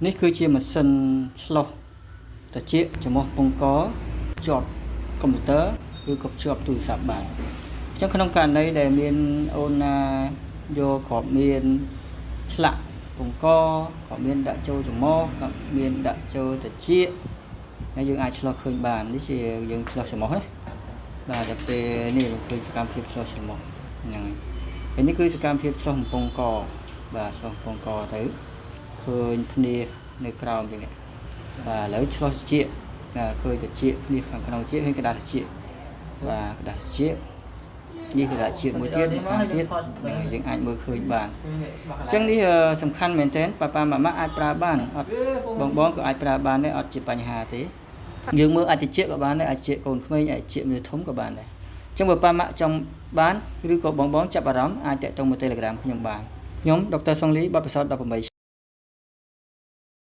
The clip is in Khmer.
នេះគឺជាម៉ាស៊ីនឆ្លុះត្រចៀកច្រមុះពងកភ្ជាប់កុំព្យូទ័រឬក៏ភ្ជាប់ទូរស័ព្ទបានអញ្ចឹងក្នុងករណីដែលមានអូនណាយកគ្រាប់មានឆ្លាក់ពងកក៏មានដាក់ចូលច្រមុះក៏មានដាក់ចូលត្រចៀកហើយយើងអាចឆ្លុះឃើញបាននេះជាយើងឆ្លុះច្រមុះណាបាទតែពេលនេះយើងឃើញសកម្មភាពឆ្លុះច្រមុះហ្នឹងហើយហើយនេះគឺសកម្មភាពឆ្លុះកំពង់កបាទឆ្លុះកំពង់កទៅ ឃើញភ្នៀសនៅក្រោមចឹងនេះបាទឥឡូវឆ្លោះត្រចៀកបាទឃើញត្រចៀកភ្នៀសខាងក្នុងត្រចៀកឃើញក្តារត្រចៀកបាទក្តារត្រចៀកនេះក្តារត្រចៀកមួយទៀតមួយខាងទៀតហ្នឹងហើយយើងអាចមើលឃើញបានអញ្ចឹងនេះសំខាន់មែនទែនប៉ាប៉ាម៉ាម៉ាអាចប្រើបានអត់បងបងក៏អាចប្រើបានដែរអត់ជាបញ្ហាទេយើងមើលអាចត្រចៀកក៏បានដែរអាចត្រចៀកកូនក្មេងអាចត្រចៀកមនុស្សធំក៏បានដែរអញ្ចឹងបើប៉ាម៉ាក់ចង់បានឬក៏បងបងចាប់អារម្មណ៍អាចតាក់ទងមក Telegram ខ្ញុំបានខ្ញុំដុកទ័រសុងលីបទពិសោធន៍18